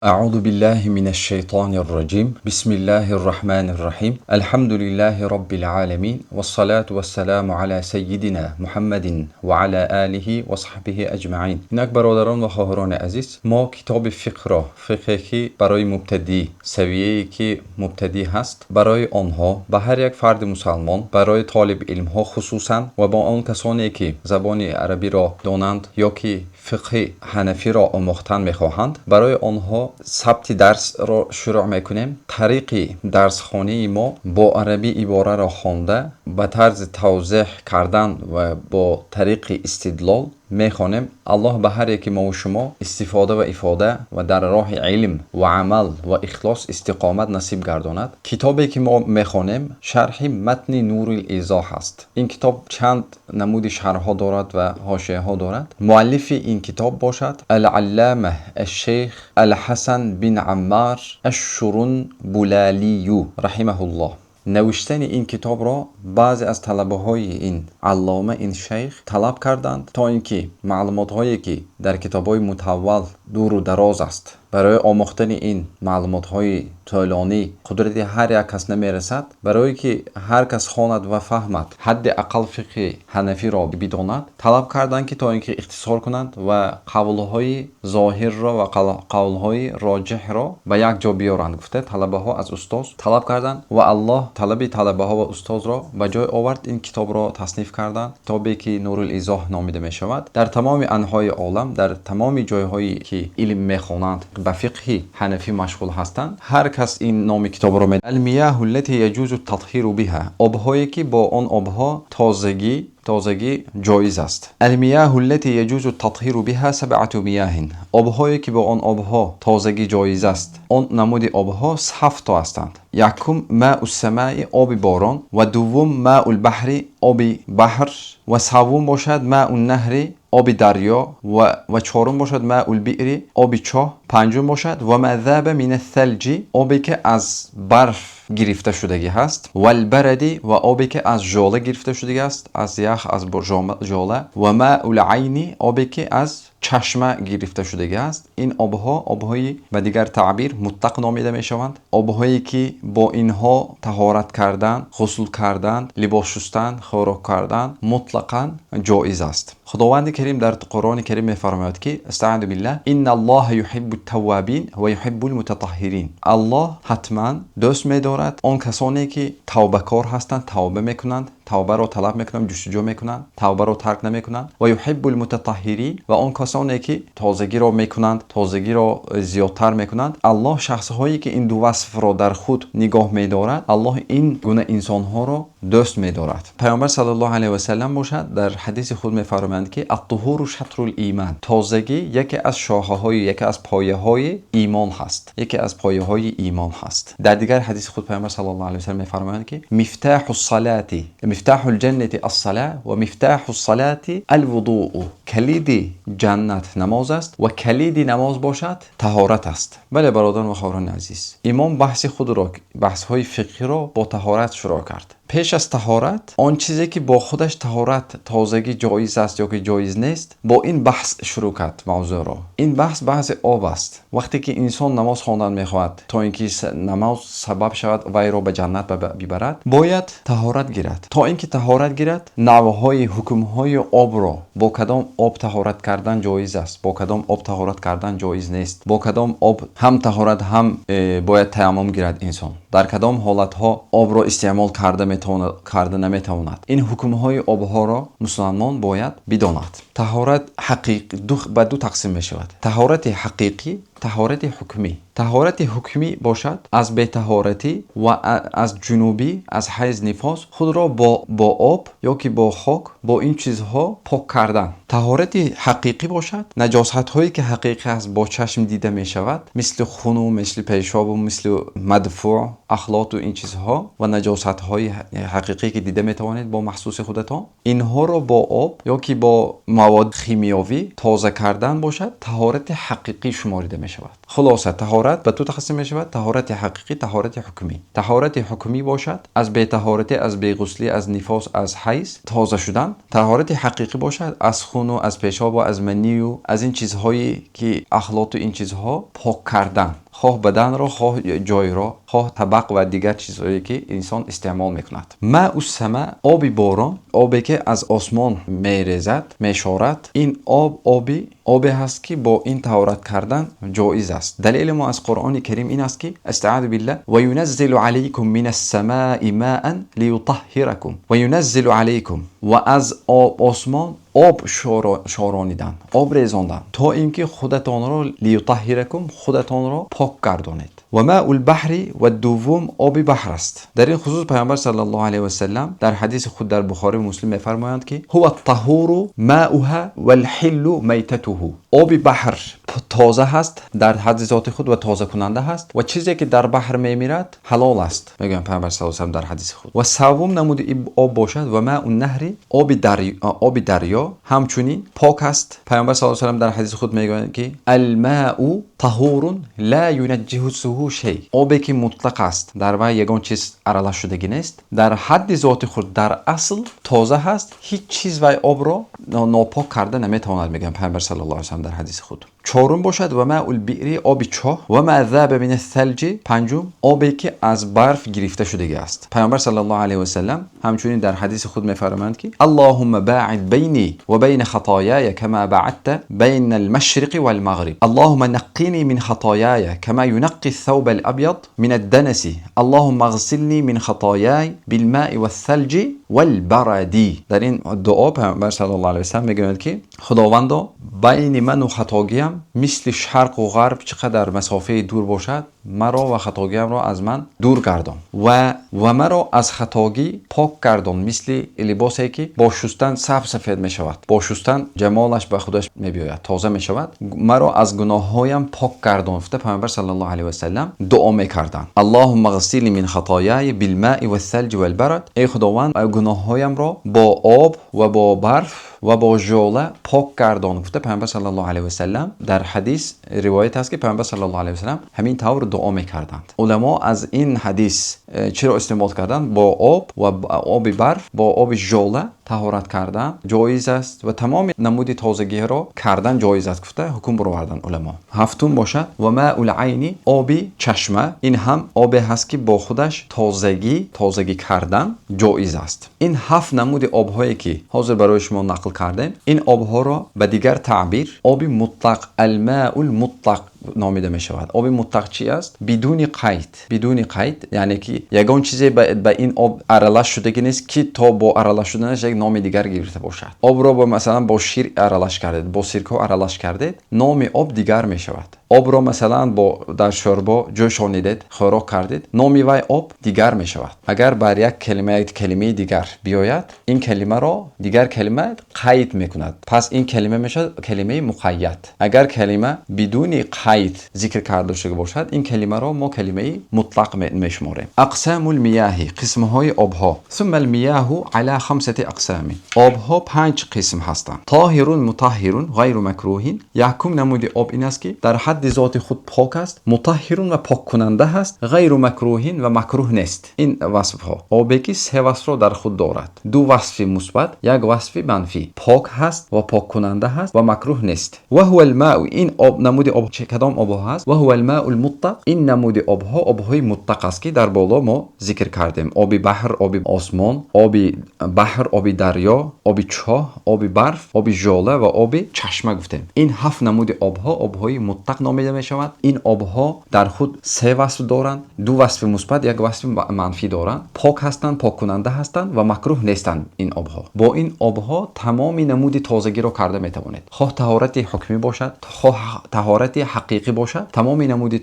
أعوذ بالله من الشيطان الرجيم. بسم الله الرحمن الرحيم. الحمد لله رب العالمين والصلاة والسلام على سيدنا محمد وعلى آله وصحبه أجمعين. Инак, бародарон ва хоҳарони азиз, мо китоби фиқҳро, фиқҳе ки барои мубтадӣ, савияе ки мубтадӣ ҳаст, барои онҳо, ба ҳар як фарди мусалмон, барои толиби илмҳо хусусан ва бо он касоне ки забони арабиро донанд ё ки фиқҳи ҳанафиро омӯхтан мехоҳанд, барои онҳо сабти дарсро шурӯъ мекунем. Тариқи дарсхонии мо бо арабӣ ибораро хонда, ба тарзи тавзеҳ кардан ва бо тариқи истидлол мехонем. Аллоҳ ба ҳар яки мову шумо истифода ва ифода ва дар роҳи илм ва амал ва ихлос истиқомат насиб гардонад. Китобе ки мо мехонем, шарҳи матни Нурил Изоҳ аст. Ин китоб чанд намуди шарҳҳо дорад ва ҳошияҳо дорад. Муаллифи ин китоб бошад Алаллама Ашшейх Алҳасан бин Аммар Ашшурунбулалию раҳимаҳуллоҳ. Навиштани ин китобро баъзе аз талабаҳои ин аллома, ин шайх талаб карданд, то ин ки маълумотҳое ки дар китобҳои мутаввал дуру дароз аст, барои омӯхтани ин маълумотҳои тӯлонӣ қудрати ҳар як кас намерасад. Барое ки ҳар кас хонад ва фаҳмад, ҳадди ақал фиқҳи ҳанафиро бидонад, талаб карданд, ки то ин ки ихтисор кунанд ва қавлҳои зоҳирро ва қавлҳои роҷиҳро ба як ҷо биёранд гуфта, талабаҳо аз устоз талаб карданд ва Аллоҳ талаби талабаҳо ва устозро ба ҷой овард. Ин китобро тасниф карданд, китобе ки Нурул Изоҳ номида мешавад. Дар тамоми анҳои олам, дар тамоми ҷойҳое ки илм мехонанд, ба фиқҳи ҳанафӣ машғул ҳастанд, ҳар кас ин номи китобро المياه التي يجوز التطهير بها, обҳое ки бо он обҳо тозагӣ ҷоиз аст. المياه التي يجوز التطهير بها سبعة مياه. Обҳое ки бо он обҳо тозагӣ ҷоиз аст, он намуди обҳо ҳафто ҳастанд. Якум ماء السماء, оби борон, ва дуввум ماء البحر, оби баҳр, ва саввум бошад ماء النهر, оби дарё, ва чорум бошад ماء البئر, оби чоҳ, панҷум бошад وما ذاب من الثلج, обе ки аз барф гирифта шудагӣ ҳаст, والبرد, ва обе ки аз жола гирифта шудагӣ аст, аз ях, аз жола, وماء العين, обе ки аз чашма гирифта шудагӣ аст. Ин обҳо обҳои ба дигар таъбир мутлақ номида мешаванд. Обҳое ки бо инҳо таҳорат кардан, ғусл кардан, либос шустан, хӯрок кардан мутлақан ҷоиз аст. Худованди Карим дар Қуръони Карим мефармояд, ки استعاذ بالله: إن الله يحب التوابين ويحب المتطهرين. Аллоҳ ҳатман дӯст медорад он касоне ки тавбакор ҳастанд, тавба мекунанд, тавбаро талаб мекунанд, ҷустуҷӯ мекунанд, тавбаро тарк намекунанд, ويحب المتطهرين, ва он касоне ки тозагиро мекунанд, тозагиро зиёдтар мекунанд. Аллоҳ шахсҳое ки ин ду васфро дар худ нигоҳ медорад, Аллоҳ ин гуна инсонҳоро дӯст медорад. Паёмбар саллаллоҳу алайҳи васаллам бошад, дар ҳадиси худ мефармоянд, ки الطهور شطر الإيمان. Тозагӣ яке аз шохаҳои, яке аз пояҳои имон ҳаст, яке аз пояҳои имон ҳаст. Дар дигар ҳадиси худ паёмбар саллаллоҳу алайҳи васаллам мефармоянд, ки مفتاح الصلاة مفتاح الجنة الصلاة ومفتاح الصلاة الوضوء. Калиди ҷаннат намоз аст ва калиди намоз бошад таҳорат аст. Бале, бародарон ва хоҳарони азиз, имом баҳси худро, баҳсҳои фиқҳиро бо таҳорат шурӯъ кард. Пеш аз таҳорат, он чизе ки бо худаш таҳорат, тозагӣ ҷоиз аст ё ки ҷоиз нест, бо ин баҳс шурӯъ кард мавзӯъро. Ин баҳс баҳси об аст. Вақте ки инсон намоз хондан мехоҳад, то ин ки намоз сабаб шавад, вайро ба ҷаннат бибарад, бояд таҳорат гирад. То ин ки таҳорат гирад, навъҳои, ҳукмҳои обро, бо кадом об таҳорат кардан ҷоиз аст, бо кадом об таҳорат кардан ҷоиз нест, бо кадом об ҳам таҳорат, ҳам бояд таяммум гирад инсон, дар кадом ҳолатҳо обро истеъмол карда метавонад, карда наметавонад, ин ҳукмҳои обҳоро мусулмон бояд бидонад. Таҳорат ба ду тақсим мешавад: таҳорати ҳақиқӣ, таҳорати ҳукмӣ. Таҳорати ҳукмӣ бошад, аз бетаҳоратӣ ва аз ҷунубӣ, аз ҳайз, нифос худро бо об ё ки бо хок, бо ин чизҳо пок кардан. Таҳорати ҳақиқӣ бошад, наҷосатҳое ки ҳақиқӣ аст, бо чашм дида мешавад, мисли хуну, мисли пешобу, мисли мадфӯъ, ахлоту ин чизҳо ва наҷосатҳои ҳақиқӣ ки дида метавонед бо маҳсуси худатон, инҳоро бо об ё ки бо маводи химиёвӣ тоза кардан бошад, таҳорати ҳақиқӣ шуморида мешавад. мешавад. Хулоса, таҳорат ба ду тақсим мешавад: таҳорати ҳақиқӣ, таҳорати ҳукмӣ. Таҳорати ҳукмӣ бошад аз бетаҳоратӣ, аз беғуслӣ, аз нифос, аз ҳайз тоза шудан. Таҳорати ҳақиқӣ бошад аз хун ва аз пешоб ва аз манӣ ва аз ин чизҳое ки ахлот ва ин чизҳо пок кардан, хоҳ баданро, хоҳ ҷойро, хоҳ табақ ва дигар чизҳое ки инсон истеъмол мекунад. Маъус-само, оби борон, обе ки аз осмон мерезад, мешорад, ин об обе ҳаст ки бо ин таҳорат кардан ҷоиз аст. Далели мо аз Қуръони Карим ин аст ки استعاذ بالله وينزل عليكم من السماء ماء ليطهركم وينزل عليكم, ва аз осмон об шоронидан, об резондан, то инки худатонро, ليطهركم, худатонро пок гардонед. وماء البحر, ва дуввум оби баҳр аст. Дар ин хусус Паёмбар صلى الله عليه وسلم дар ҳадиси худ дар Бухорӣ ва Муслим мефармоянд ки هو الطهور ماؤها والحل ميتته. Оби баҳр тоза ҳаст дар ҳадди зоти худ ва тозакунанда ҳаст, ва чизе ки дар баҳр мемирад, ҳалол аст, мегӯянд Паёмбар صلى الله عليه وسلم дар ҳадиси худ. Ва саввум намуди об бошад وماء النهر, оби дарё ҳамчунин пок аст. Паёмбар صلى الله عليه وسلم дар ҳадиси худ мегӯянд ки الماء طهور لا ينجسه شيء. Обе ки мутлақ аст, дар вай ягон чиз аралаш шудагӣ нест, дар ҳадди зоти худ, дар асл тоза ҳаст, ҳеҷ чиз вай обро нопок карда наметавонад, мегӯянд Паёмбар صلى الله عليه وسلم дар ҳадиси худ. Чорум бошад وماء البئر, оби чоҳ. وما ذاب من الثلج, панҷум обе ки аз барф гирифта шудагӣ аст. Паёмбар صلى الله عليه وسلم ҳамчунин дар ҳадиси худ мефармоянд ки اللهم باعد بيني وبين خطاياي كما باعدت بين المشرق والمغرب اللهم نقني من خطاياي كما ينقى الثوب الأبيض من الدنس اللهم اغسلني من خطاياي بالماء والثلج والبرد. Дар ин дуо Паёмбар صلى الله عليه وسلم мегӯянд ки Худовандо, байни ману хатогиям мисли шарқу ғарб чӣ қадар масофаи дур бошад, маро ва хатогиамро аз ман дур гардон ва маро аз хатогӣ пок гардон, мисли либосе ки бо шустан саб сафед мешавад, бо шустан ҷамолаш ба худаш мебиёяд, тоза мешавад, маро аз гуноҳҳоям пок гардон, гуфта Паёмбар صلى الله عليه وسلم дуо мекарданд. اللهم اغسلني من خطاياي بالماء والثلج والبرد. Эй Худованд, гуноҳҳоямро бо об ва бо барф ва бо жола пок гардон, гуфта Паёмбар صلى الله عليه وسلم. Дар ҳадис ривоят аст ки Паёмбар صلى الله عليه وسلم ҳамин тавр дуо мекарданд. Уламо аз ин ҳадис чиро истинбот карданд? Бо об ва оби барф, бо оби жола таҳорат кардан ҷоиз аст ва тамоми намуди тозагиро кардан ҷоиз аст, гуфта ҳукм бароварданд уламо. Ҳафтум бошад وماء العين, оби чашма. Ин ҳам обе ҳаст ки бо худаш тозагӣ кардан ҷоиз аст. Ин ҳафт намуди обҳое ки ҳозир барои шумо нақл кардем, ин обҳоро ба дигар таъбир оби мутлақ, الماء المطلق номида мешавад. Оби мутлақ чи аст? Бидуни қайд, бидуни қайд, яъне ки ягон чизе ба ин об аралаш шудагӣ нест ки то бо аралаш шуданаш як номи дигар гирифта бошад. Обро масалан бо шир аралаш кардед, бо сирко аралаш кардед, номи об дигар мешавад. Обро масалан бо дар шӯрбо ҷӯшонидед, хӯрок кардед, номи вай об дигар мешавад. Агар бар як калима як калимаи дигар биёяд, ин калимаро дигар калима қайд мекунад, пас ин калима мешавад калимаи муқайяд. Агар калима бидуни қайд зикр карда шуда бошад, ин калимаро мо калимаи мутлақ мешуморем. أقسام المياه, қисмҳои обҳо. ثم المياه على خمسة أقسام, обҳо панҷ қисм ҳастанд. طاهر مطهر غير مكروه. Якум намуди об ин аст ки дар ҳадди зоти худ пок аст, مطهر ва поккунанда ҳаст, غير مكروه ва макрӯҳ нест. Ин васфҳо, обе ки се васфро дар худ дорад: ду васфи мусбат, як васфи манфӣ, пок ҳаст ва поккунанда ҳаст ва макрӯҳ нест. وهو الماء, ин об, намуди об кадом обҳо ҳаст? وهو الماء المطلق, ин намуди обҳо обҳои мутлақ аст ки дар боло мо зикр кардем: оби баҳр, оби осмон, оби баҳр, оби дарё, оби чоҳ, оби барф, оби жола ва оби чашма гуфтем. Ин ҳафт намуди обҳо обҳои мутлақ номида мешавад. Ин обҳо дар худ се васф доранд: ду васфи мусбат, як васфи манфӣ доранд, пок ҳастанд, поккунанда ҳастанд ва макрӯҳ нестанд. Ин обҳо, бо ин обҳо тамоми намуди тозагиро карда метавонед, хоҳ таҳорати ҳукмӣ бошад, хоҳ таҳорати ҳақиқӣ бошад, тамоми намуди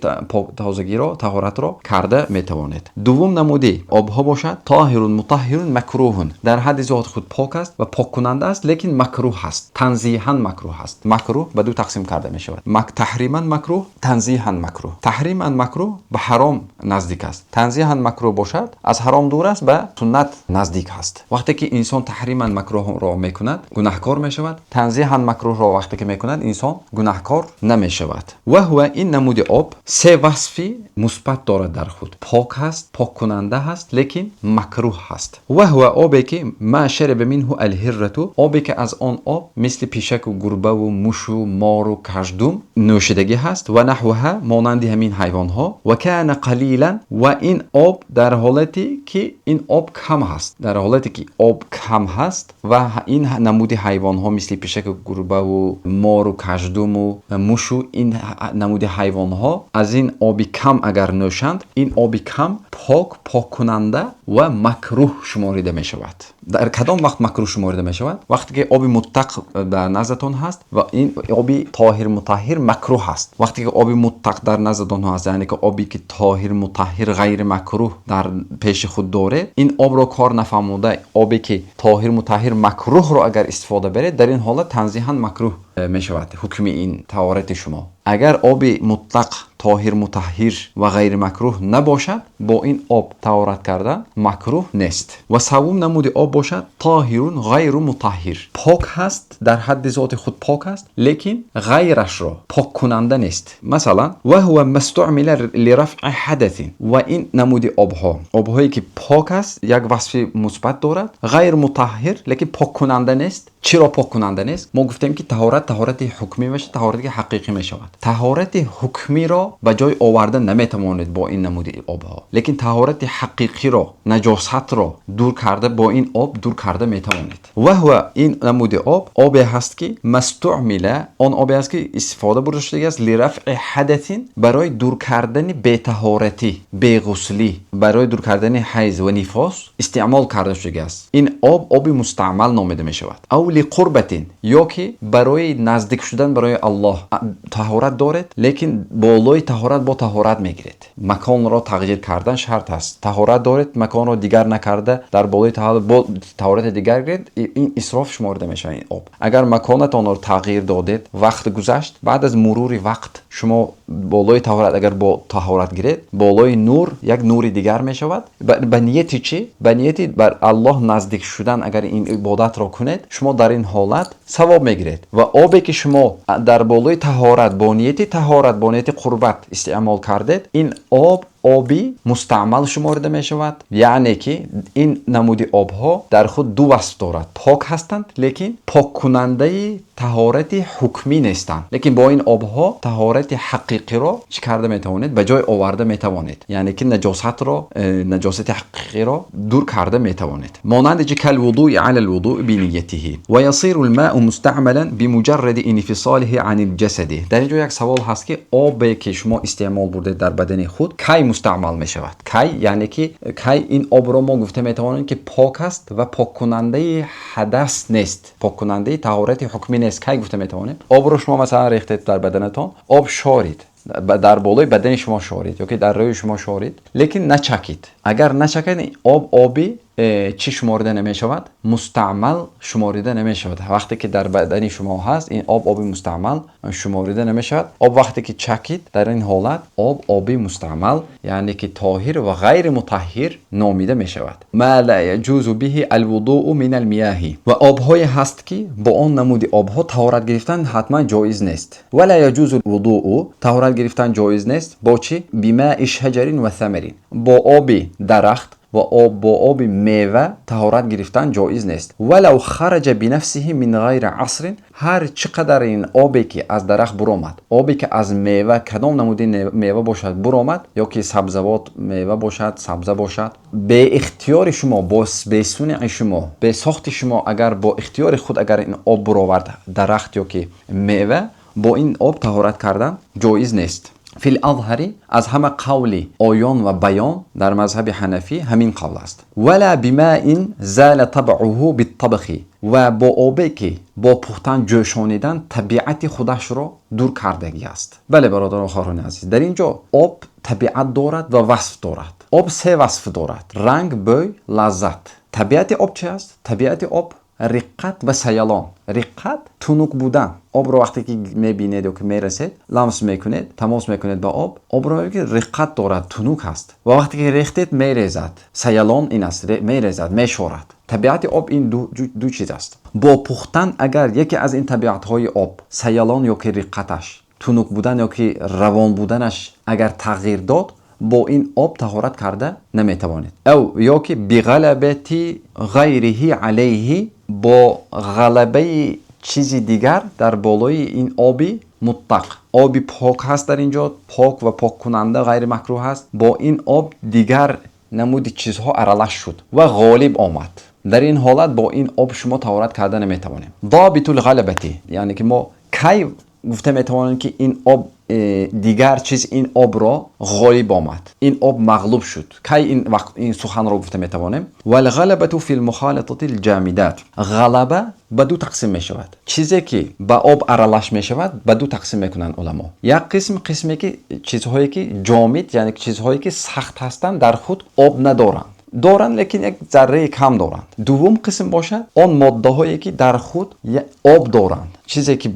тозагиро, таҳоратро карда метавонед. Дуввум намуди обҳо бошад طاهر مطهر مكروه, дар ҳадди зоти худ. худ пок аст ва поккунанда аст, лекин макрӯҳ аст, танзиҳан макрӯҳ аст. Макрӯҳ ба ду тақсим карда мешавад: таҳриман макрӯҳ, танзиҳан макрӯҳ. Таҳриман макрӯҳ ба ҳаром наздик аст, танзиҳан макрӯҳ бошад аз ҳаром дур аст, ба суннат наздик аст. Вақте ки инсон таҳриман макрӯҳро мекунад, гунаҳкор мешавад, танзиҳан макрӯҳро вақте ки мекунад, инсон гунаҳкор намешавад. Ва ҳува ин намуди об се васфи мусбат дорад дар худ: пок ҳаст, поккунанда ҳаст, лекин макрӯҳ ҳаст. Ва ҳува обе ки ма шариба минҳу алҳиррату, обе ки аз он об мисли пишаку гурбаву мушу мору каждум нӯшидагӣ ҳаст, ва наҳваҳа монанди ҳамин ҳайвонҳо, ва кана қалилан, ва ин об дар ҳолате ки ин об кам ҳаст, дар ҳолате ки об кам ҳаст ва ин намуди ҳайвонҳо мисли пишаку гурбаву мору каждуму мушу ин намуди ҳайвонҳо аз ин оби кам агар нӯшанд, ин оби кам пок, поккунанда ва макрӯҳ шуморида мешавад. Дар кадом вақт макрӯҳ шуморида мешавад? Вақте ки оби мутлақ дар наздатон ҳаст ва ин оби тоҳир мутаҳҳир макрӯҳ ҳаст. Вақте ки оби мутлақ дар наздатон ҳаст, яъне ки оби ки тоҳир мутаҳҳир ғайри макрӯҳ дар пеши худ доред, ин обро кор нафармуда, обе ки тоҳир мутаҳҳир макрӯҳро агар истифода баред, дар ин ҳолат танзиҳан макрӯҳ мешавад ҳукми ин таҳорати шумо. Агар оби мутлақ тоҳир мутаҳҳир ва ғайри макрӯҳ набошад, бо ин об таҳорат кардан макрӯҳ нест. Ва саввум намуди об бошад тоҳирун ғайру мутаҳҳир, пок ҳаст, дар ҳадди зоти худ пок аст, лекин ғайрашро поккунанда нест. Масалан, ва ҳува мастуъмила лирафъи ҳадатин, ва ин намуди обҳо, обҳое ки пок аст, як васфи мусбат дорад, ғайр мутаҳҳир, лекин поккунанда нест. Чиро поккунанда нест? Мо гуфтем ки таҳорат таҳорати ҳукмӣ мешавад, таҳорати ҳақиқӣ мешавад. Таҳорати ҳукмиро ба ҷой оварда наметавонед бо ин намуди обҳо, лекин таҳорати ҳақиқиро, наҷосатро дур карда бо ин об дур карда метавонед. Ва ҳува ин намуди об обе ҳаст ки мастуъмила, он обе ҳаст ки истифода бурда шудааст лирафъи ҳадатин, барои дур кардани бетаҳоратӣ, беғуслӣ, барои дур кардани ҳайз ва нифос истеъмол карда шудааст. Ин об оби мустаъмал номида мешавад. Ав лиқурбатин, ё ки барои наздик шудан барои Аллоҳ таҳорат доред, лекин болои таҳорат бо таҳорат мегиред. Маконро тағйир кардан шарт аст. Таҳорат доред, маконро дигар накарда дар болои таҳорат бо таҳорати дигар гиред, ин исроф шуморида мешавад ин об. Агар маконатонро тағйир додед, вақт гузашт, баъд аз мурури вақт шумо болои таҳорат агар бо таҳорат гиред, болои нур як нури дигар мешавад. Ба нияти чӣ? Ба нияти бар Аллоҳ наздик шудан агар ин ибодатро кунед, шумо дар ин ҳолат савоб мегиред. Ва обе ки шумо дар болои таҳорат бо нияти таҳорат, бо нияти қурбат истеъмол кардед, ин об оби мустаъмал шуморида мешавад. Яъне ки ин намуди обҳо дар худ ду васф дорад: пок ҳастанд, лекин поккунандаи таҳорати ҳукмӣ нестанд. Лекин бо ин обҳо таҳорати ҳақиқиро чӣ карда метавонед? Ба ҷой оварда метавонед, яъне ки наҷосатро, наҷосати ҳақиқиро дур карда метавонед. Монанди чи? Калвудуи ала лвудуи биниятиҳи ва ясиру лмаъу мустаъмалан бимуҷарради инфисолиҳи ани лҷасади. Дар ин ҷо як савол ҳаст ки обе ки шумо истеъмол бурдед дар бадани худ, кай мустаъмал мешавад? Кай, яъне ки кай ин обро мо гуфта метавонем ки пок аст ва поккунандаи ҳадас нест, поккунандаи таҳорати ҳукмӣ нест? Кай гуфта метавонем? Обро шумо масалан рехтед дар баданатон, об шорид, дар болои бадани шумо шорид ё ки дар рӯи шумо шорид, лекин начакид. Агар начакид, об оби чӣ шуморида намешавад? Мустаъмал шуморида намешавад. Вақте ки дар бадани шумо ҳаст, ин об оби мустаъмал шуморида намешавад. Об вақте ки чакид, дар ин ҳолат об оби мустаъмал, яъне ки тоҳир ва ғайри мутаҳҳир номида мешавад. Ма ла яҷузу биҳи алвудуу мин алмияҳи, ва обҳое ҳаст ки бо он намуди обҳо таҳорат гирифтан ҳатман ҷоиз нест. Ва ла яҷузу вудуу, таҳорат гирифтан ҷоиз нест бо чӣ? Бимаи шаҷарин ва самарин, бо оби дарахт ва бо оби мева таҳорат гирифтан ҷоиз нест. Валав хараҷа бинафсиҳи мин ғайри асрин, ҳар чӣ қадар ин обе ки аз дарахт буромад, обе ки аз мева, кадом намуди мева бошад, буромад, ё ки сабзавот мева бошад, сабза бошад, беихтиёри шумо, бесунъи шумо, бесохти шумо, агар бо ихтиёри худ агар ин об буровард дарахт ё ки мева, бо ин об таҳорат кардан ҷоиз нест. Фил азҳари, аз ҳама қавли оён ва баён дар мазҳаби ҳанафӣ ҳамин қавл аст. Вала бимаин зала табъуҳу биттабхи, ва бо обе ки бо пухтан, ҷӯшонидан табиати худашро дур кардагӣ аст. Бале, бародарон, хоҳарони азиз, дар ин ҷо об табиат дорад ва васф дорад. Об се васф дорад: ранг, бӯй, лаззат. Табиати об чи аст? Табиати об риққат ва саялон. Риққат, тунук будан. Обро вақте ки мебинед ё ки мерасед, ламс мекунед, тамос мекунед ба об, обро мебинед, ки риққат дорад, тунук аст, ва вақте ки рехтед, мерезад. Саялон ин аст, мерезад, мешорад. Табиати об ин ду чиз аст. Бо пухтан агар яке аз ин табиатҳои об, саялон ё ки риққаташ, тунук будан ё ки равон буданаш агар тағйир дод, бо ин об таҳорат карда наметавонед. Ав ё ки биғалабати ғайриҳи алайҳи, бо ғалабаи чизи дигар дар болои ин оби муттақ. Оби пок ҳаст, дар ин ҷо пок ва поккунанда, ғайри макрӯҳ ҳаст, бо ин об дигар намуди чизҳо аралаш шуд ва ғолиб омад. Дар ин ҳолат бо ин об шумо таҳорат карда наметавонем. Добитул ғалабати, яъне ки мо кай гуфта метавонем, ки ин об дигар чиз ин обро ғолиб омад, ин об мағлуб шуд? Кай ин вақт ин суханро гуфта метавонем? Валғалабату фи лмухолитати лҷамидат. Ғалаба ба ду тақсим мешавад. Чизе ки ба об аралаш мешавад, ба ду тақсим мекунанд уламо. Як қисм, қисме ки чизҳое ки ҷомид, яъне чизҳое ки сахт ҳастанд, дар худ об надоранд, доранд, лекин як зарраи кам доранд. Дуввум қисм бошад, он моддаҳое ки дар худ об доранд. Чизе ки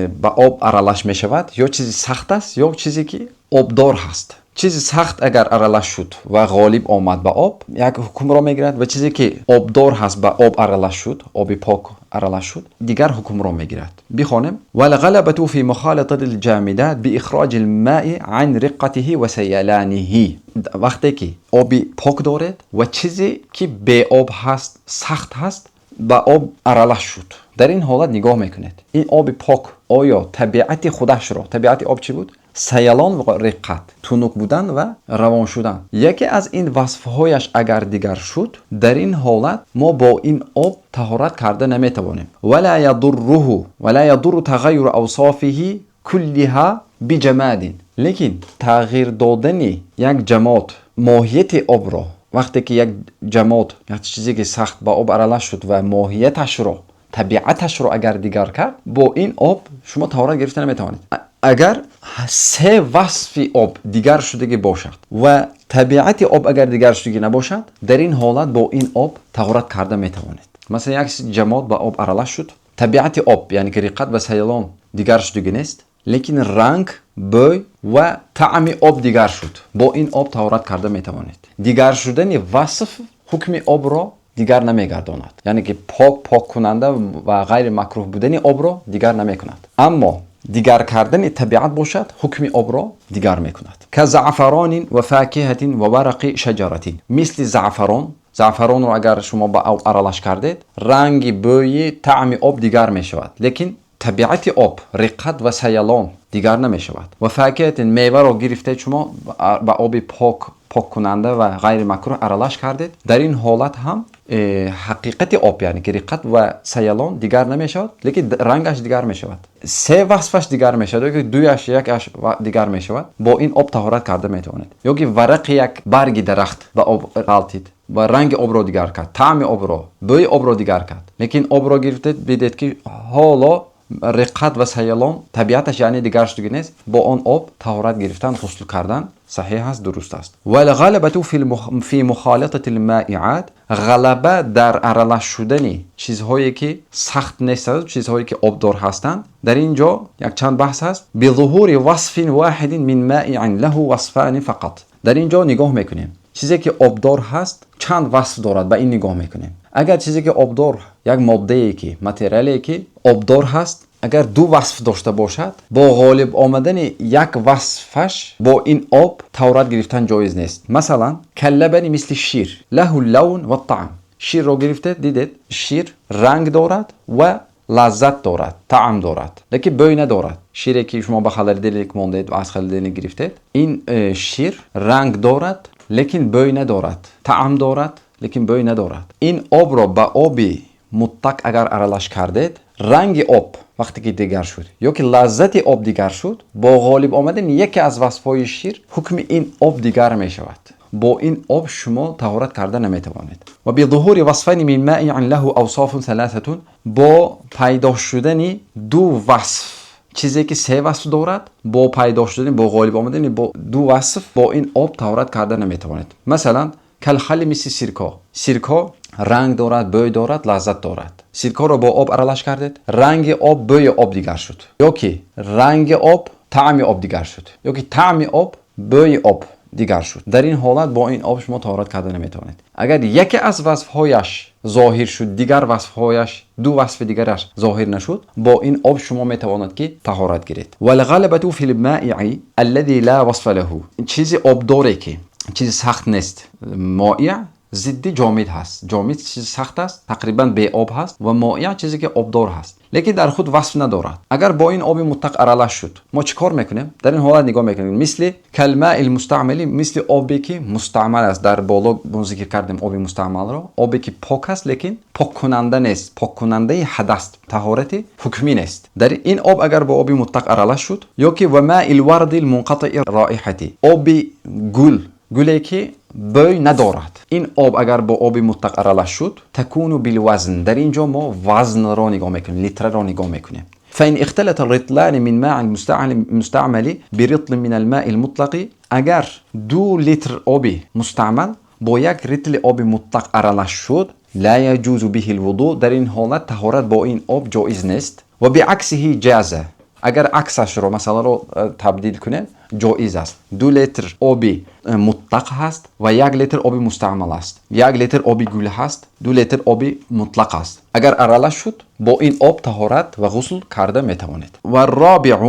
ба об аралаш мешавад, ё чизи сахт аст, ё чизе ки обдор ҳаст. Чизи сахт агар аралаш шуд ва ғолиб омад ба об, як ҳукмро мегирад, ва чизе ки обдор ҳаст, ба об аралаш шуд, оби пок аралаш шуд, дигар ҳукмро мегирад. Бихонем: валғалабату фи мухолитати лҷамидат биихроҷи лмаи ан риққатиҳи ва саяланиҳи. Вақте ки оби пок доред ва чизе ки беоб ҳаст, сахт ҳаст, ба об аралаш шуд, дар ин ҳолат нигоҳ мекунед, ин оби пок оё табиати худашро, табиати об чӣ буд? Саялон ва риққат, тунук будан ва равон шудан. Яке аз ин васфҳояш агар дигар шуд, дар ин ҳолат мо бо ин об таҳорат карда наметавонем. Вала ядурруҳу вала ядурру тағайюру авсофиҳи куллиҳа биҷамадин. Лекин тағйир додани як ҷамод моҳияти обро, вақте ки як ҷамод, як чизе ки сахт ба об аралаш шуд ва моҳияташро, табиаташро агар дигар кард, бо ин об шумо таҳорат гирифта наметавонед. Агар се васфи об дигар шудагӣ бошад ва табиати об агар дигар шудагӣ набошад, дар ин ҳолат бо ин об таҳорат карда метавонед. Масалан, як ҷамод ба об аралаш шуд, табиати об, яъне ки риққат ва саялон дигар шудагӣ нест, лекин ранг, бӯй ва таъми об дигар шуд, бо ин об таҳорат карда метавонед. Дигар шудани васф ҳукми обро дигар намегардонад, яъне ки пок, поккунанда ва ғайри макрӯҳ будани обро дигар намекунад. Аммо дигар кардани табиат бошад, ҳукми обро дигар мекунад. Казаъфаронин ва факиҳатин ва варақи шаҷаратин. Мисли заъфарон. Заъфаронро агар шумо ба об аралаш кардед, ранги, бӯи, таъми об дигар мешавад, лекин табиати об, риққат ва саялон дигар намешавад. Ва факиҳатин, меваро гирифтед шумо, ба оби пок, поккунанда ва ғайри макрӯҳ аралаш кардед, дар ин ҳолат ҳам ҳақиқати об, яъне ки риққат ва саялон дигар намешавад, лекин рангаш дигар мешавад. Се васфаш дигар мешавад ё ки дуяш, якаш дигар мешавад, бо ин об таҳорат карда метавонед. Ё ки варақи як барги дарахт ба об ғалтид ва ранги обро дигар кард, таъми обро, бӯи обро дигар кард, лекин обро гирифтед, бидед, ки ҳоло риққат ва саялон, табиаташ яъне дигар шудагӣ нест, бо он об таҳорат гирифтан, ғусл кардан саҳеҳ аст, дуруст аст. Валғалабату фи мухолитати лмоиат. Ғалаба дар аралаш шудани чизҳое ки сахт нестанд, чизҳое ки обдор ҳастанд, дар ин ҷо якчанд баҳс ҳаст. Бизуҳури васфин воҳидин мин моиин лаҳу васфани фақат. Дар ин ҷо нигоҳ мекунем, чизе ки обдор ҳаст чанд васф дорад, ба ин нигоҳ мекунем. Агар чизе ки обдор, як моддае ки, материале ки обдор ҳаст, агар ду васф дошта бошад, бо ғолиб омадани як васфаш бо ин об таҳорат гирифтан ҷоиз нест. Масалан, каллабани, мисли шир, лаҳу лавн ва таъм. Ширро гирифтед, дидед, шир ранг дорад ва лаззат дорад, таъм дорад, лекин бӯй надорад. Шире ки шумо ба холодильник мондед ва аз холодильник гирифтед, ин шир ранг дорад, лекин бӯй надорад, таъм дорад, лекин бӯй надорад. Ин обро ба оби муттақ агар аралаш кардед, ранги об вақте ки дигар шуд ё ки лаззати об дигар шуд, бо ғолиб омадани яке аз васфҳои шир ҳукми ин об дигар мешавад, бо ин об шумо таҳорат карда наметавонед. Ва бизуҳури васфайни мин моиин лаҳу авсофун саласатун. Бо пайдо шудани ду васф, чизе ки се васф дорад, бо пайдо шудани, бо ғолиб омадани бо ду васф бо ин об таҳорат карда наметавонед. Масалан, калхали, мисли сирко. Сирко Ранг дорад, бӯй дорад, лаззат дорад. Сиркоро бо об аралаш кардед, ранги об, бӯи об дигар шуд, ё ки ранги об, таъми об дигар шуд, ё ки таъми об, бӯи об дигар шуд. Дар ин ҳолат бо ин об шумо таҳорат карда наметавонед. Агар яке аз васфҳояш зоҳир шуд, дигар васфҳояш, ду васфи дигараш зоҳир нашуд, бо ин об шумо метавонад ки таҳорат гиред. والغلبة في المائع الذي لا وصف له. Чизи обдоре ки чизи сахт нест, моеъ зидди ҷомид ҳаст. Ҷомид чизи сахт аст, тақрибан беоб ҳаст, ва моеъ чизе ки обдор ҳаст, лекин дар худ васф надорад. Агар бо ин оби мутлақ аралаш шуд, мо чӣ кор мекунем? Дар ин ҳолат нигоҳ мекунем, мисли كالماء المستعمل, мисли обе ки мустаъмал аст. Дар боло мо зикр кардем оби мустаъмалро, обе ки пок аст, лекин поккунанда нест, поккунандаи ҳадас, таҳорати ҳукмӣ нест. Дар ин об агар бо оби мутлақ аралаш шуд, ё ки وماء الورد المنقطع الرائحة, оби гул, гуле ки бӯй надорад, ин об агар бо оби мутлақ аралаш шуд, تكون بالوزن. Дар ин ҷо мо вазнро нигоҳ мекунем, литраро нигоҳ мекунем. فإن اختلط رطلان من ماء المستعمل برطل من الماء المطلق. Агар 2 литр оби мустаъмал бо 1 ритли оби мутлақ аралаш шуд, لا يجوز به الوضوء. Дар ин ҳолат таҳорат бо ин об ҷоиз нест. وبعكسه جاز. Агар аксашро, масъаларо табдил кунем, ҷоиз аст. 2 литр оби мутлақ ҳаст ва 1 литр оби мустаъмал аст, 1 литр оби гул ҳаст, 2 литр оби мутлақ аст. Агар аралаш шуд, бо ин об таҳорат ва ғусл карда метавонед. والرابع,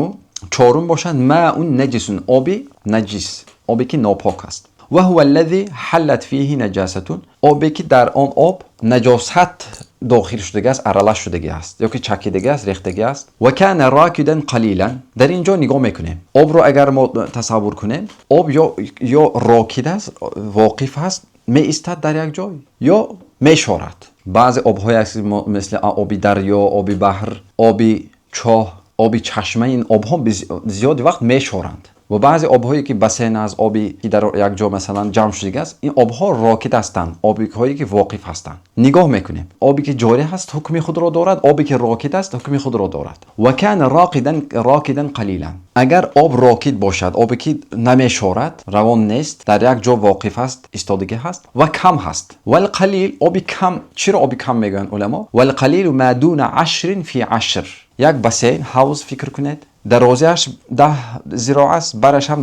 чорум бошад, ماء نجس, оби наҷис, обе ки нопок аст. وهو الذي حلت فيه نجاسة, обе ки дар он об наҷосат дохил шудагӣ аст, аралаш шудагӣ аст ё ки чакидагӣ аст, рехтагӣ аст. وكان راكدا قليلا. Дар ин ҷо нигоҳ мекунем, обро агар мо тасаввур кунем, об ё рокид аст, воқиф аст, меистад дар як ҷой, ё мешорад. Баъзе обҳое аст, мисли оби дарё, оби баҳр, оби чоҳ, оби чашма, ин обҳо зиёди вақт мешоранд. Ва баъзе обҳое ки бассейн аст, оби ки дар як ҷо, масалан, ҷамъ шудагӣ аст, ин обҳо рокид ҳастанд, обҳое ки воқиф ҳастанд. Нигоҳ мекунем, обе ки ҷорӣ ҳаст, ҳукми худро дорад, обе ки рокид аст, ҳукми худро дорад. وكان راكدا قليلا. Агар об рокид бошад, обе ки намешорад, равон нест, дар як ҷо воқиф аст, истодагӣ ҳаст ва кам ҳаст. والقليل, оби кам. Чиро оби кам мегӯянд уламо? والقليل ما دون 10 في 10. Як бассейн, ҳавз фикр кунед, дарозиаш 10 зироъ аст, бараш ҳам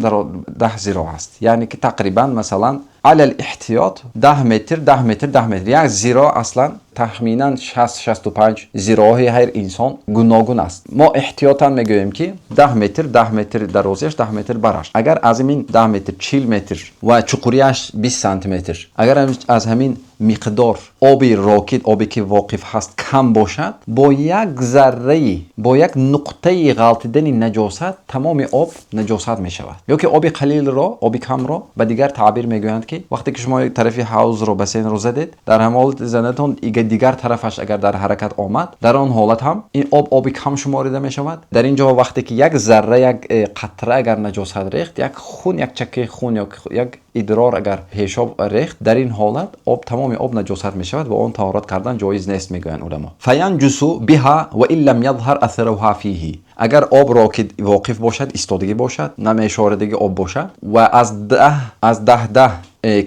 10 зироъ аст, яъне ки тақрибан, масалан, على الاحتياط, 10 метр, 10 метр, 10 метр. 1 зироъ аслан тахминан 60-65 зироъҳои ҳар инсон гуногун аст. Мо эҳтиётан мегӯем ки 10 метр, 10 метр дарозиаш, 10 метр бараш. Агар аз ҳамин 10 метр 40 метр ва чуқуриаш 20 сантиметр, агар аз ҳамин миқдор оби рокид, обе ки воқиф ҳаст, кам бошад, бо як зарраи, бо як нуқтаи ғалтидани наҷосат тамоми об наҷосат мешавад. Ё ки оби қалилро, оби камро ба дигар таъбир мегӯянд, ки вақте ки шумо тарафи ҳавзро, бассейнро задед, дар ҳамон ҳолати занатон дигар тарафаш агар дар ҳаракат омад, дар он ҳолат ҳам ин об оби кам шуморида мешавад. Дар ин ҷо вақте ки як зарра, як қатра агар наҷосат рехт, як хун, як чакаи хун ё як идрор агар пешоб рехт, дар ин ҳолат об, тамоми об наҷосат мешавад ва он таҳорат кардан ҷоиз нест, мегӯянд уламо. فينجس بها وإن لم يظهر أثرها فيه. Агар обро ки воқиф бошад, истодагӣ бошад, намешорадагӣ об бошад ва аз даҳ даҳ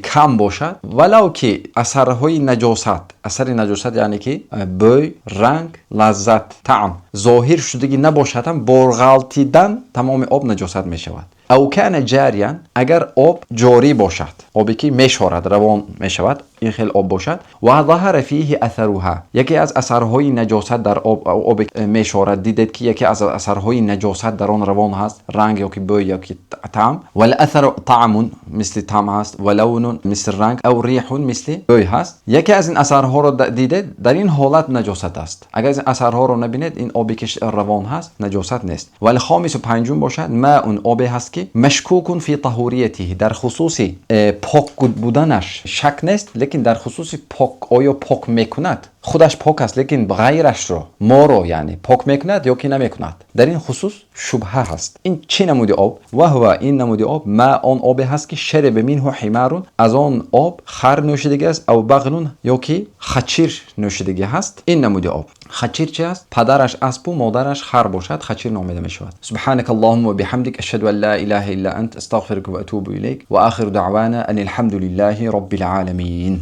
кам бошад, валав ки асарҳои наҷосат, асари наҷосат, яъне ки бӯй, ранг, лаззат, таъм зоҳир шудагӣ набошад ҳам, бо ғалтидан тамоми об наҷосат мешавад. أو كان جاريا. Агар об ҷорӣ бошад, обе ки мешорад, равон мешавад, ин хел об бошад, وظهر فيه أثرها, яке аз асарҳои наҷосат дар об, обе мешорад, дидед ки яке аз асарҳои наҷосат дар он равон ҳаст, ранг ё ки бӯй ё ки таъм. والأثر طعم, мисли таъм ҳаст, ولون, мисли ранг, أو ريح, мисли бӯй ҳаст. Яке аз ин асарҳоро дидед, дар ин ҳолат наҷосат аст. Агар аз ин асарҳоро набинед, ин обе ки равон ҳаст, наҷосат нест. والخامس, панҷум бошад, ماء, обе ҳаст ки مشكوك في طهوريته, дар хусуси пок буданаш шак нест, лекин дар хусуси пок, оё пок мекунад, худаш пок аст, лекин ғайрашро, моро, яъне пок мекунад ё ки намекунад, дар ин хусус шубҳа ҳаст. Ин чӣ намуди об? وهو, ин намуди об, ما, он обе ҳаст ки شرب منه حمار, аз он об хар нӯшидагӣ аст, أو بغل, ё ки хачир нӯшидагӣ ҳаст. Ин намуди об, хачир чи аст? Падараш аспу модараш хар бошад, хачир номида мешавад. سبحانك اللهم وبحمدك، أشهد أن لا إله إلا أنت، أستغفرك وأتوب إليك، وآخر دعوانا أن الحمد لله رب العالمين.